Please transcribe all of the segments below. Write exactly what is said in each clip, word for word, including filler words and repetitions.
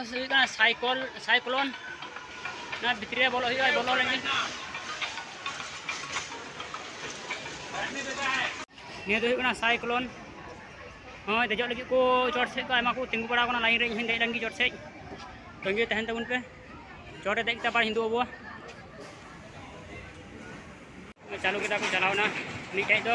ᱦᱩᱭᱩᱜ ᱠᱟᱱᱟ ᱥᱟᱭᱠᱚᱞ, ᱥᱟᱭᱠᱞᱚᱱ᱾ ᱚᱱᱟ ᱵᱷᱤᱛᱨᱤ ᱨᱮ ᱵᱚᱞᱚ ᱦᱩᱭᱩᱜᱼᱟ, ᱵᱚᱞᱚ ᱞᱮᱱ ᱜᱮ᱾ ᱱᱤᱭᱟᱹ ᱫᱚ ᱦᱩᱭᱩᱜ ᱠᱟᱱᱟ ᱥᱟᱭᱠᱞᱚᱱ᱾ ᱦᱳᱭ, ᱫᱮᱡᱚᱜ ᱞᱟᱹᱜᱤᱫ ᱠᱚ ᱪᱚᱴ ᱥᱮᱫ ᱠᱚ ᱟᱭᱢᱟ ᱠᱚ ᱛᱤᱸᱜᱩ ᱵᱟᱲᱟ ᱟᱠᱟᱱᱟ ᱞᱟᱭᱤᱱ ᱨᱮ᱾ ᱤᱧ ᱦᱚᱸᱧ ᱫᱮᱡ ᱞᱮᱱ ᱜᱮ ᱪᱚᱴ ᱥᱮᱫ᱾ ᱛᱟᱺᱜᱤ ᱛᱟᱦᱮᱱ ᱛᱟᱵᱚᱱ ᱯᱮ, ᱪᱚᱴ ᱨᱮ ᱫᱮᱡ ᱠᱟᱛᱮ ᱟᱵᱟᱨ ᱦᱤᱸᱫᱩᱜ ᱟᱵᱚ᱾ ᱪᱟᱹᱞᱩ ᱠᱮᱫᱟ ᱠᱚ, ᱪᱟᱞᱟᱣᱱᱟ ᱢᱤᱫᱴᱮᱡ ᱫᱚ᱾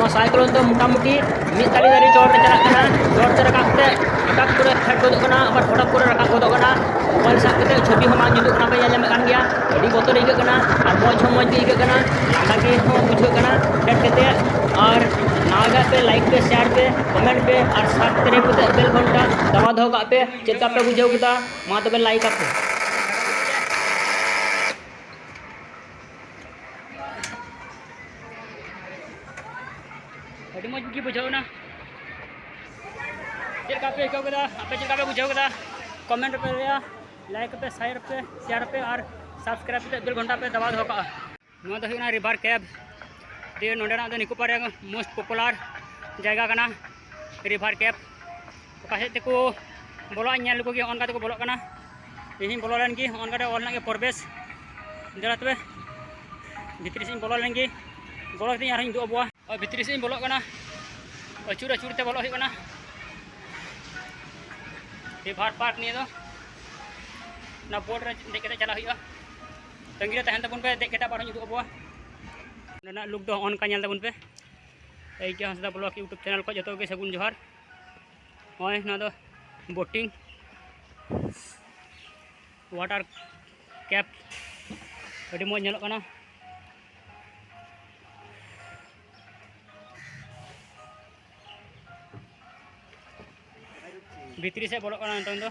ᱱᱚᱣᱟ ᱥᱟᱭᱠᱞᱚᱱ ᱫᱚ ᱢᱚᱴᱟᱢᱩᱴᱤ ᱢᱤᱫ ᱛᱟᱞᱤ ᱫᱟᱨᱮ ᱪᱚᱴ ᱨᱮ ᱪᱟᱞᱟᱜ ᱠᱟᱱᱟ᱾ ᱪᱚᱴ ᱨᱮ ᱨᱟᱠᱟᱵ ᱠᱟᱛᱮ ᱦᱚᱴᱟᱛ ᱠᱚᱨᱮ ᱯᱷᱮᱰ ᱜᱚᱫᱚᱜ ᱠᱟᱱᱟ, ᱟᱵᱟᱨ ᱦᱚᱴᱟᱛ ᱠᱚᱨᱮ ᱨᱟᱠᱟᱵ ᱜᱚᱫᱚᱜ ᱠᱟᱱᱟ᱾ ᱢᱳᱵᱟᱭᱤᱞ ᱥᱟᱵ ᱠᱟᱛᱮ ᱪᱷᱚᱵᱤ ᱦᱚᱸ ᱵᱟᱝ ᱡᱩᱛᱩᱜ ᱠᱟᱱᱟ, ᱯᱮ ᱧᱮᱞ ᱧᱟᱢᱮᱫ ᱠᱟᱱ ᱜᱮᱭᱟ᱾ ᱟᱹᱰᱤ ᱵᱚᱛᱚᱨ ᱟᱹᱭᱠᱟᱹᱜ ᱠᱟᱱᱟ ᱟᱨ ᱢᱚᱡᱽ ᱦᱚᱸ ᱢᱚᱡᱽ ᱜᱮ ᱟᱹᱭᱠᱟᱹᱜ ᱠᱟᱱᱟ, ᱞᱟᱸᱜᱟ ᱜᱮ ᱦᱚᱸ ᱵᱩᱡᱷᱟᱹᱜ ᱠᱟᱱᱟ ᱯᱷᱮᱰ ᱠᱟᱛᱮ᱾ ᱟᱨ ᱱᱟᱣᱟ ᱜᱟᱛᱮ ᱯᱮ, ᱞᱟᱭᱤᱠ ᱯᱮ, ᱥᱮᱭᱟᱨ ᱯᱮ, ᱠᱚᱢᱮᱱᱴ ᱯᱮ ᱟᱨ ᱥᱟᱵᱥᱠᱨᱟᱭᱤᱵ ᱠᱟᱛᱮ ᱵᱮᱞ ᱜᱷᱚᱱᱴᱟ ᱫᱟᱵᱟᱣ ᱫᱚᱦᱚ ᱠᱟᱜ ᱯᱮ᱾ ᱪᱮᱫ ᱞᱮᱠᱟ ᱯᱮ ᱵᱩᱡᱷᱟᱹᱣ ᱠᱮᱫᱟ? ᱢᱟ ᱛᱚᱵᱮ ᱞᱟᱭᱤᱠ ᱟᱯᱮ᱾ ᱟᱹᱰᱤ ᱢᱚᱡᱽ ᱜᱮ ᱵᱩᱡᱷᱟᱹᱣ ᱮᱱᱟ᱾ ᱪᱮᱫ ᱞᱮᱠᱟ ᱯᱮ ᱟᱹᱭᱠᱟᱹᱣ ᱠᱮᱫᱟ? ᱟᱯᱮ ᱪᱮᱫ ᱞᱮᱠᱟ ᱯᱮ ᱵᱩᱡᱷᱟᱹᱣ ᱠᱮᱫᱟ? ᱠᱚᱢᱮᱱᱴ ᱯᱮ ᱞᱟᱹᱭᱟ, ᱞᱟᱭᱤᱠ ᱯᱮ, ᱥᱮᱭᱟᱨ ᱯᱮ, ᱥᱮᱭᱟᱨ ᱯᱮ ᱟᱨ ᱥᱟᱵᱥᱠᱨᱟᱭᱤᱵ ᱠᱟᱛᱮ ᱵᱮᱞ ᱜᱷᱚᱱᱴᱟ ᱯᱮ ᱫᱟᱵᱟᱣ ᱫᱚᱦᱚ ᱠᱟᱜᱼᱟ᱾ ᱱᱚᱣᱟ ᱫᱚ ᱦᱩᱭᱩᱜ ᱠᱟᱱᱟ ᱨᱤᱵᱷᱟᱨ ᱠᱮᱵᱷ᱾ ᱫᱤᱭᱮ ᱱᱚᱰᱮᱱᱟᱜ ᱫᱚ ᱱᱤᱠᱩ ᱯᱟᱨᱠ ᱨᱮᱭᱟᱜ ᱢᱳᱥᱴ ᱯᱚᱯᱩᱞᱟᱨ ᱡᱟᱭᱜᱟ ᱠᱟᱱᱟ ᱨᱤᱵᱷᱟᱨ ᱠᱮᱵᱷ᱾ ᱚᱠᱟ ᱥᱮᱫ ᱛᱮᱠᱚ ᱵᱚᱞᱚᱜᱼᱟ, ᱧᱮᱞ ᱞᱮᱠᱚ ᱜᱮ, ᱚᱱᱠᱟ ᱛᱮᱠᱚ ᱵᱚᱞᱚᱜ ᱠᱟᱱᱟ᱾ ᱤᱧ ᱦᱚᱸᱧ ᱵᱚᱞᱚ ᱞᱮᱱ ᱜᱮ, ᱚᱱᱠᱟ ᱛᱮ ᱚᱞ ᱨᱮᱱᱟᱜ ᱜᱮ ᱯᱨᱚᱵᱮᱥ᱾ ᱫᱮᱞᱟ ᱛᱚᱵᱮ ᱵᱷᱤᱛᱨᱤ ᱥᱮᱫ ᱤᱧ ᱵᱚᱞᱚ ᱞᱮᱱ ᱜᱮ, ᱵᱚᱞᱚ ᱠᱟᱛᱮ ᱟᱨᱦᱚᱸᱧ ᱩᱫᱩᱜ ᱟᱵᱚᱣᱟ᱾ ᱟᱨ ᱵᱷᱤᱛᱨᱤ ᱥᱮᱫ ᱤᱧ ᱵᱚᱞᱚᱜ ᱠᱟᱱᱟ᱾ ᱟᱹᱪᱩᱨ ᱟᱹᱪᱩᱨ ᱛᱮ ᱵᱚᱞᱚᱜ ᱦᱩᱭᱩᱜ ᱠᱟᱱᱟ ᱨᱤᱵᱷᱟᱨ ᱯᱟᱨᱠ ᱱᱤᱭᱟᱹ ᱫᱚ᱾ ᱚᱱᱟ ᱵᱳᱴ ᱨᱮ ᱫᱮᱡ ᱠᱟᱛᱮ ᱪᱟᱞᱟᱜ ᱦᱩᱭᱩᱜᱼᱟ᱾ ᱛᱟᱺᱜᱤ ᱨᱮ ᱛᱟᱦᱮᱱ ᱛᱟᱵᱚᱱ ᱯᱮ, ᱫᱮᱡ ᱠᱟᱛᱮ ᱟᱵᱟᱨ ᱦᱚᱸᱧ ᱩᱫᱩᱜ ᱟᱵᱚᱣᱟ᱾ ᱚᱸᱰᱮᱱᱟᱜ ᱞᱩᱠ ᱫᱚ ᱚᱱᱠᱟ ᱧᱮᱞ ᱛᱟᱵᱚᱱ ᱯᱮ᱾ ᱮᱭ ᱠᱮ ᱦᱟᱸᱥᱫᱟ ᱵᱞᱚᱜ YouTube ᱪᱮᱱᱮᱞ ᱠᱷᱚᱱ ᱡᱚᱛᱚ ᱜᱮ ᱥᱟᱹᱜᱩᱱ ᱡᱚᱦᱟᱨ᱾ ᱱᱚᱜᱼᱚᱭ ᱱᱚᱣᱟ ᱫᱚ ᱵᱳᱴᱤᱝ, ᱣᱟᱴᱟᱨ ᱠᱮᱯ, ᱟᱹᱰᱤ ᱢᱚᱡᱽ ᱧᱮᱞᱚᱜ ᱠᱟᱱᱟ᱾ ᱵᱷᱤᱛᱨᱤ ᱥᱮᱫ ᱵᱚᱞᱚᱜ ᱠᱟᱱᱟ ᱱᱤᱛᱚᱝ ᱫᱚ᱾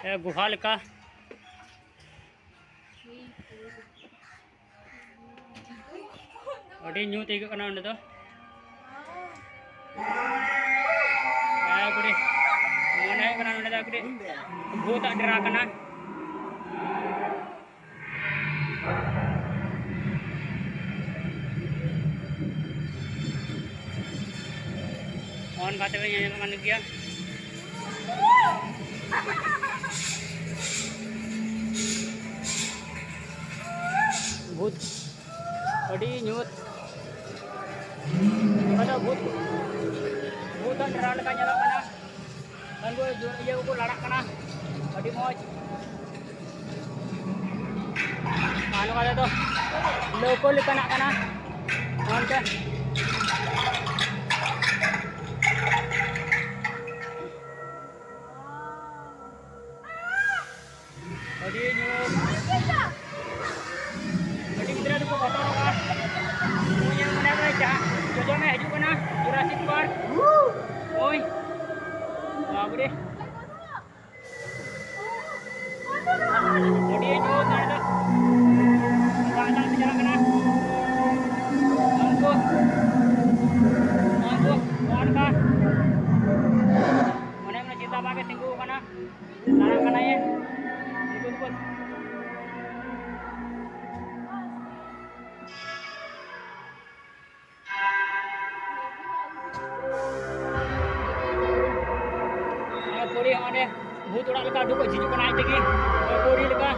ᱮ, ᱜᱩᱦᱟ ᱞᱮᱠᱟ᱾ ᱟᱹᱰᱤ ᱧᱩᱛ ᱟᱹᱭᱠᱟᱹᱜ ᱠᱟᱱᱟ ᱚᱸᱰᱮ ᱫᱚ᱾ ᱮᱠᱵᱟᱨᱮ ᱢᱚᱱᱮ ᱦᱩᱭᱩᱜ ᱠᱟᱱᱟ ᱱᱚᱸᱰᱮ ᱫᱚ ᱮᱠᱵᱟᱨᱮ ᱵᱷᱩᱛᱟᱜ ᱰᱮᱨᱟ ᱠᱟᱱᱟ᱾ ᱚᱱᱠᱟ ᱛᱮᱵᱮᱱ ᱧᱮᱞ ᱧᱟᱢᱚᱜ ᱠᱟᱱ ᱜᱮᱭᱟ᱾ ᱵᱷᱩᱛ, ᱟᱹᱰᱤ ᱧᱩᱛ᱾ ᱱᱚᱰᱮ ᱫᱚ ᱵᱷᱩᱛ, ᱵᱷᱩᱛ ᱟᱜ ᱰᱮᱨᱟ ᱞᱮᱠᱟ ᱧᱮᱞᱚᱜ ᱠᱟᱱᱟ᱾ ᱩᱱᱠᱩ ᱤᱭᱟᱹ ᱠᱚᱠᱚ ᱞᱟᱲᱟᱜ ᱠᱟᱱᱟ, ᱟᱹᱰᱤ ᱢᱚᱡᱽ᱾ ᱟᱨ ᱱᱚᱝᱠᱟ ᱛᱮᱫᱚ ᱞᱟᱹᱣᱠᱟᱹ ᱞᱮᱠᱟᱱᱟᱜ ᱠᱟᱱᱟ᱾ ᱚᱱᱛᱮ ᱟᱹᱰᱤ ᱧᱩᱛ᱾ ᱟᱹᱰᱤ ᱜᱤᱫᱽᱨᱟᱹ ᱫᱚᱠᱚ ᱵᱚᱛᱚᱨᱚᱜᱼᱟ᱾ ᱱᱩᱭ ᱧᱮᱞ ᱢᱚᱱᱮ ᱠᱟᱱᱟ ᱡᱟᱦᱟᱸ ᱡᱚᱡᱚᱢ ᱮ ᱦᱤᱡᱩᱜ ᱠᱟᱱᱟ, ᱡᱩᱨᱟᱥᱤᱠ ᱯᱟᱨᱠ᱾ ᱳᱭ, ᱵᱟᱵᱨᱮ᱾ ᱟᱹᱰᱤ ᱧᱩᱛ ᱱᱚᱰᱮ ᱫᱚ᱾ ᱫᱟᱜ ᱫᱟᱜ ᱛᱮ ᱪᱟᱞᱟᱜ ᱠᱟᱱᱟ᱾ ᱩᱱᱠᱩ, ᱩᱱᱠᱩ, ᱱᱚᱜᱼᱚ ᱱᱚᱝᱠᱟ᱾ ᱢᱚᱱᱮ ᱢᱚᱱᱮ ᱪᱤᱱᱛᱟ ᱵᱷᱟᱵᱽᱱᱟ ᱜᱮ ᱛᱤᱸᱜᱩ ᱟᱠᱟᱱᱟ᱾ ᱫᱟᱬᱟᱱ ᱠᱟᱱᱟᱭᱮ᱾ ᱫᱤᱠᱩ ᱫᱤᱠᱩ᱾ ᱱᱚᱜᱼᱚᱭ ᱯᱚᱨᱤ ᱚᱸᱰᱮ ᱵᱷᱩᱛ ᱚᱲᱟᱜ ᱞᱮᱠᱟ ᱩᱰᱩᱠᱚᱜ ᱡᱷᱤᱡᱩᱜ ᱠᱟᱱᱟ ᱟᱡ ᱛᱮᱜᱮ᱾ ᱯᱚᱨᱤ ᱞᱮᱠᱟ᱾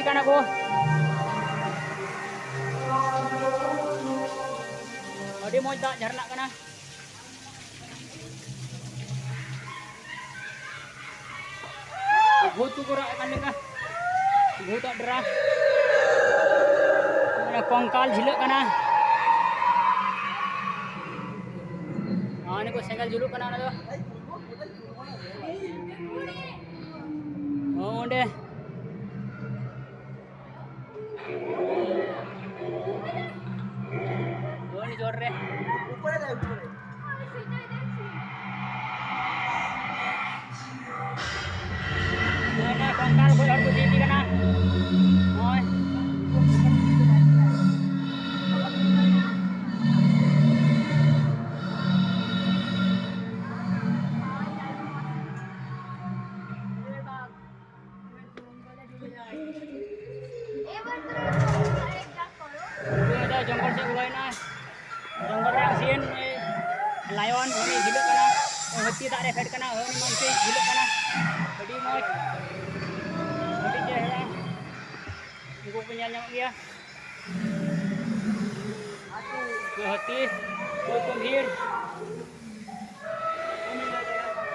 ᱠᱟᱱᱟ ᱠᱚ᱾ ᱟᱹᱰᱤ ᱢᱚᱡᱽ ᱫᱟᱜ ᱡᱷᱟᱨᱱᱟᱜ ᱠᱟᱱᱟ᱾ ᱵᱷᱩᱛ ᱠᱚ ᱨᱟᱜ ᱠᱟᱱ ᱞᱮᱠᱟ, ᱵᱷᱩᱛ ᱟᱜ ᱰᱮᱨᱟ᱾ ᱚᱱᱟ ᱠᱚᱝᱠᱟᱞ ᱡᱷᱤᱞᱟᱹᱜ ᱠᱟᱱᱟ᱾ ᱟᱨ ᱚᱱᱟ ᱠᱚ ᱥᱮᱸᱜᱮᱞ ᱡᱩᱞᱩᱜ ᱠᱟᱱᱟ, ᱚᱱᱟ ᱫᱚ ᱚᱸᱰᱮ᱾ ᱫᱷᱚᱱᱤ ᱡᱳᱨ ᱨᱮ᱾ ᱱᱚᱜᱼᱚᱭ ᱱᱚᱣᱟ ᱠᱚᱝᱠᱟᱞ ᱠᱚ ᱦᱚᱲ ᱠᱚ ᱤᱫᱤᱭᱮ ᱠᱟᱱᱟ᱾ ᱱᱚᱜᱼᱚᱭ᱾ ᱱᱚᱜᱼᱚᱭ ᱫᱚ ᱡᱚᱝᱜᱚᱞ ᱥᱮᱫ ᱵᱚᱞᱚᱭᱮᱱᱟ᱾ ᱡᱚᱝᱜᱚᱞ ᱨᱮᱭᱟᱜ ᱥᱤᱱ, ᱱᱩᱭ lion, ᱩᱱᱤ ᱡᱷᱤᱞᱟᱹᱜ ᱠᱟᱱᱟ᱾ ᱦᱟᱹᱛᱤ ᱫᱟᱜ ᱨᱮ ᱯᱷᱮᱰ ᱠᱟᱱᱟ, ᱩᱱᱤ ᱢᱟᱹᱱᱥᱤ ᱡᱷᱤᱞᱟᱹᱜ ᱠᱟᱱᱟ᱾ ᱟᱹᱰᱤ ᱢᱚᱡᱽ, ᱟᱹᱰᱤ ᱪᱮᱦᱨᱟ᱾ ᱩᱱᱠᱩ ᱠᱚ ᱧᱮᱞ ᱧᱟᱢᱚᱜ ᱜᱮᱭᱟ᱾ ᱱᱩᱭ ᱦᱟᱹᱛᱤ, ᱱᱩᱭ ᱠᱩᱢᱵᱷᱤᱨ᱾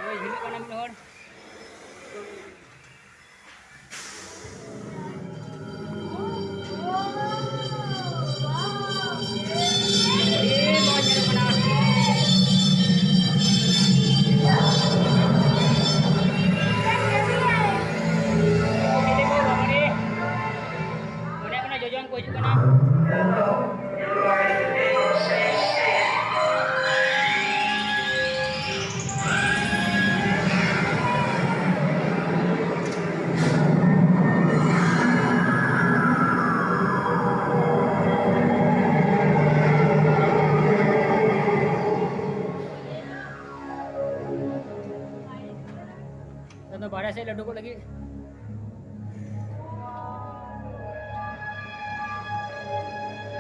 ᱱᱩᱭ ᱡᱷᱤᱞᱟᱹᱜ ᱠᱟᱱᱟ ᱢᱤᱫ ᱦᱚᱲ᱾ ᱚᱱᱮ ᱚᱱᱟ ᱡᱚᱡᱚᱢ ᱠᱚ ᱦᱤᱡᱩᱜ ᱠᱟᱱᱟ᱾ ᱟᱫᱚ ᱵᱟᱦᱨᱮ ᱥᱮᱫ ᱞᱮ ᱩᱰᱩᱠᱚᱜ ᱞᱟᱹᱜᱤᱫ᱾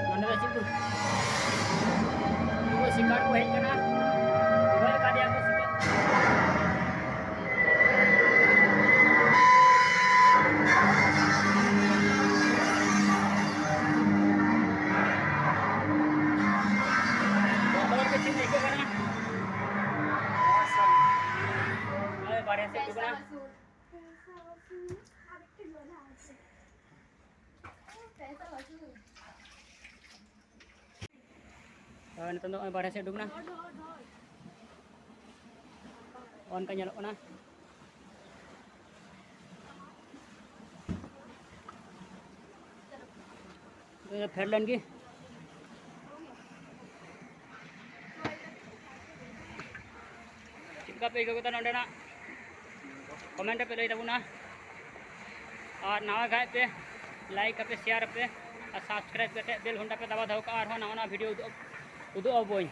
ᱱᱚᱰᱮ ᱫᱚ ᱪᱮᱫ ᱠᱚ, ᱩᱱᱠᱩ ᱥᱤᱠᱟᱨ ᱠᱚ ᱦᱮᱡ ᱠᱟᱱᱟ, ᱜᱚᱡ ᱟᱠᱟᱫᱮᱭᱟ ᱠᱚ ᱥᱤᱠᱟᱨ᱾ ᱦᱳᱭ, ᱱᱤᱛᱚᱝ ᱫᱚ ᱱᱚᱜᱼᱚᱭ ᱵᱟᱨᱦᱮ ᱥᱮᱫ ᱩᱰᱩᱠ ᱮᱱᱟ᱾ ᱚᱱᱠᱟ ᱧᱮᱞᱚᱜ ᱠᱟᱱᱟ᱾ ᱯᱷᱮᱰ ᱞᱮᱱ ᱜᱮ᱾ ᱪᱮᱫ ᱞᱮᱠᱟ ᱯᱮ ᱟᱹᱭᱠᱟᱹᱣ ᱠᱮᱫᱟ ᱱᱚᱸᱰᱮᱱᱟᱜ? ᱠᱚᱢᱮᱱᱴ ᱨᱮᱯᱮ ᱞᱟᱹᱭ ᱛᱟᱵᱚᱱᱟ᱾ ᱟᱨ ᱱᱟᱣᱟ ᱠᱷᱟᱡ ᱯᱮ, ᱞᱟᱭᱤᱠ ᱟᱯᱮ, ᱥᱮᱭᱟᱨ ᱟᱯᱮ, ᱟᱨ ᱥᱟᱵᱥᱠᱨᱟᱭᱤᱵ ᱠᱟᱛᱮ ᱵᱮᱞ ᱜᱷᱚᱱᱴᱟ ᱯᱮ ᱫᱟᱵᱟᱣ ᱫᱚᱦᱚ ᱠᱟᱜᱼᱟ᱾ ᱟᱨᱦᱚᱸ ᱱᱟᱣᱟ ᱱᱟᱣᱟ ᱵᱷᱤᱰᱤᱭᱳ ᱩᱫᱩᱜ, ᱩᱫᱩᱜ ᱟᱵᱚᱱ᱾